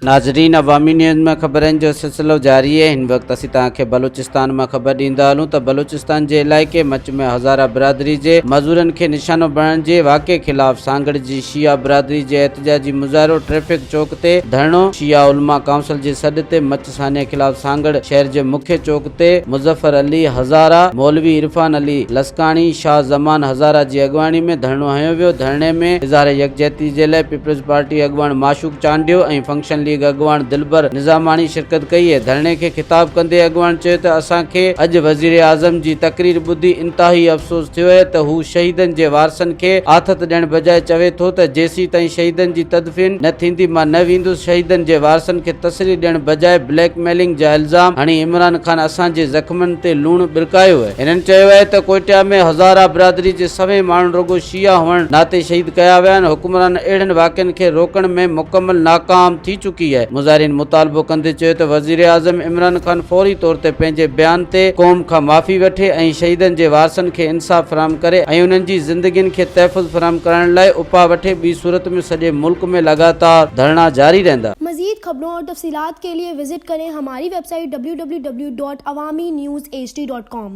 ناظرين عوامي نيوز ۾ خبرن جو سلسلو جاري اهي هن وقت اسين توهان کي بلوچستان مان خبر ڏيندا هلون ته بلوچستان جي علائقي مچ ۾ هزاره برادري جي مزورن کي نشانو بڻائڻ جي واقعي خلاف سانگهڙ جي شيعه برادري جي احتجاجي مظاهرو ٽريفڪ چوڪ تي ڌرڻو شيعه علماء ڪائونسل جي سڏ تي مچ سانحي خلاف سانگهڙ شهر جي مکيه چوڪ تي مظفر علي هزاره، مولوي عرفان علي لسڪاڻي، شاهه زمان هزاره جي اڳواڻي ۾ ڌرڻو هنيو ويو، ڌرڻي ۾ اظهار يڪجهتي جي لاء پيپلز پارٽي اڳواڻ معشوق چانڊيو ۽ فنڪشن ليگ اڳواڻ دلبر نظاماڻي شرڪت ڪئي، ڌرڻي کي خطاب ڪندي اڳواڻ چيو ته اسان کي اڄ وزيراعظم جي تقرير ٻڌي انتهائي افسوس ٿيو اهي ته هو شهيدن جي وارثن کي آٿت ڏيڻ بجاء چوي ٿو ته جيسيتائين شهيدن جي تدفين نه ٿيندي مان نه ويندس، شهيدن جي وارثن کي تسلي ڏيڻ بجاء بليڪ ميلنگ جا الزام هڻي عمران خان اسان جي زخمن تي لوڻ ٻرڪايو اهي. هنن چيو اهي ته ڪوئٽيا ۾ هزاره برادري جي سوين ماڻهن رڳو شيعا هئڻ ناتي شهيد ڪيا ويا آهن، حڪمران اهڙن واقعن کي روڪڻ ۾ مڪمل ناڪام ٿي چڪي اهي. مظاهرين مطالبو ڪندي چيو ته وزيراعظم عمران خان فوري طور تي پنهنجي بيان تي قوم کان معافي وٺي ۽ شهيدن جي وارثن کي انصاف فراهم ڪري ۽ انهن جي زندگين کي تحفظ فراهم ڪرڻ لاء اپاء وٺي ٻي صورت ۾ سڄي ملڪ ۾ لڳاتار ڌرڻا جاري رهندا. مزيد خبرون اور تفصيلات کے لئے وزٽ ڪرين ھماري web site www.awamiNewsHD.com.